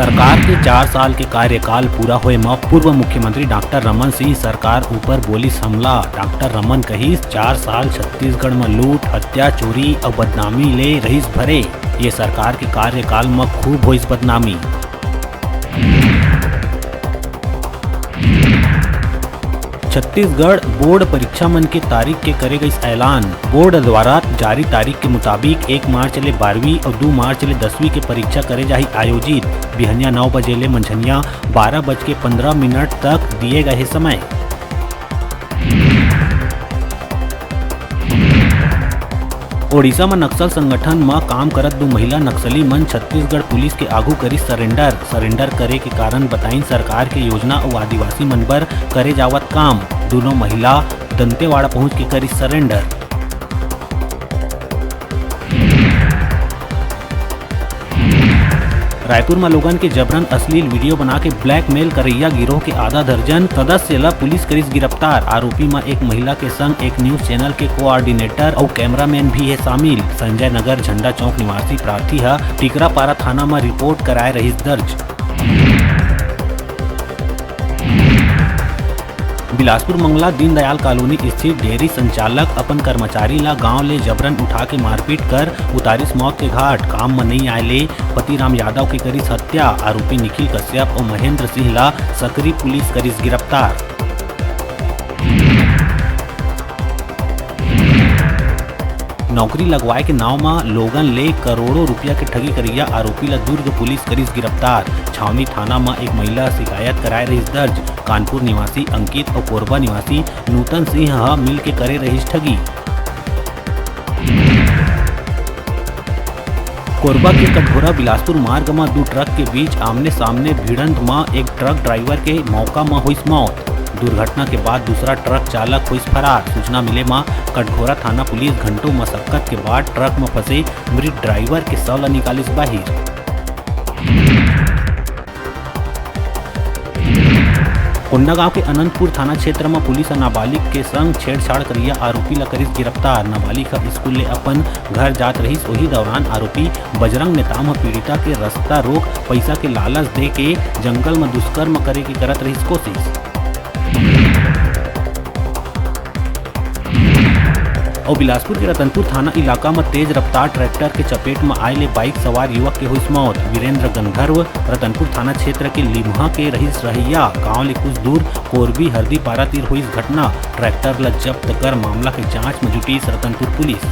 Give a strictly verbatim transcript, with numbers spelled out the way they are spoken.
सरकार के चार साल के कार्यकाल पूरा होए म पूर्व मुख्यमंत्री डॉक्टर रमन सिंह सरकार ऊपर बोलिस हमला। डॉक्टर रमन कहिस, चार साल छत्तीसगढ़ म लूट, हत्या, चोरी अउ बदनामी ले रहिस भरे। ये सरकार के कार्यकाल म खूब होइस बदनामी। छत्तीसगढ़ बोर्ड परीक्षा मन के तारीख के करे गइस ऐलान। बोर्ड द्वारा जारी तारीख के मुताबिक एक मार्च ले बारहवीं अउ दू मार्च ले दसवीं के परीक्षा करे जाही आयोजित। बिहनिया नौ बजे ले मंझनिया बारह बज के पंद्रह मिनट तक दिए गए हे समय। ओडिशा म नक्सल संगठन म काम करत दू महिला नक्सली मन छत्तीसगढ़ पुलिस के आगू करिस सरेंडर। सरेंडर करे के कारण बताइन सरकार के योजना अउ आदिवासी मन बर करे जावत काम। दूनों महिला दंतेवाड़ा पहुंच के करिस सरेंडर। रायपुर म लोगन के जबरन अश्लील वीडियो बना के ब्लैकमेल करइया गिरोह के आधा दर्जन सदस्य ल पुलिस करिस गिरफ्तार। आरोपी म एक महिला के संग एक न्यूज चैनल के कोऑर्डिनेटर अउ कैमरामैन भी हे शामिल। संजय नगर झंडा चौक निवासी प्रार्थी ह टिकरापारा थाना म रिपोर्ट कराए रहिस दर्ज। बिलासपुर मंगला दीनदयाल कॉलोनी स्थित डेयरी संचालक अपन कर्मचारी ला गांव ले जबरन उठा के मारपीट कर उतारिस मौत के घाट। काम म नइ आए ले पतिराम यादव के करिस हत्या। आरोपी निखिल कश्यप अउ महेंद्र सिंह ला सकरी पुलिस करिस गिरफ्तार। नौकरी लगवाए के नांव म लोगन ले करोड़ों रुपया के ठगी करइया आरोपी ल दुर्ग पुलिस करिस गिरफ्तार। छावनी थाना म एक महिला शिकायत कराए रहिस दर्ज। कानपुर निवासी अंकित अउ कोरबा निवासी नूतन सिंह ह मिल के करे रहिस ठगी। कोरबा के कटघोरा बिलासपुर मार्ग म दू ट्रक के बीच आमने सामने भिड़ंत म एक ट्रक ड्राइवर के मौका म होइस मौत। दुर्घटना के बाद दूसरा ट्रक चालक होइस फरार। सूचना मिले म कटघोरा थाना पुलिस घंटों मशक्कत के बाद ट्रक म फंसे मृत ड्राइवर के शव ल निकालिस बाहिर। कोंडागांव के अनंतपुर थाना क्षेत्र म पुलिस ह नाबालिग के संग छेड़छाड़ करइया आरोपी ल करिस गिरफ्तार। नाबालिग ह स्कूल ले अपन घर जात रहिस, ओही दौरान आरोपी बजरंग नेताम ह पीड़िता के रस्ता रोक पइसा के लालच दे के जंगल म दुष्कर्म करे के करत रहिस कोशिश। अउ बिलासपुर के रतनपुर थाना इलाका म तेज रफ्तार ट्रैक्टर के चपेट म आए ले बाइक सवार युवक के होइस मौत। वीरेंद्र गंधर्व रतनपुर थाना क्षेत्र के लिम्हा के रहिस रहइया। गांव ले कुछ दूर कोरबी हरदीपारा तीर होइस घटना। ट्रैक्टर ल जब्त कर मामला के जांच म जुटिस रतनपुर पुलिस।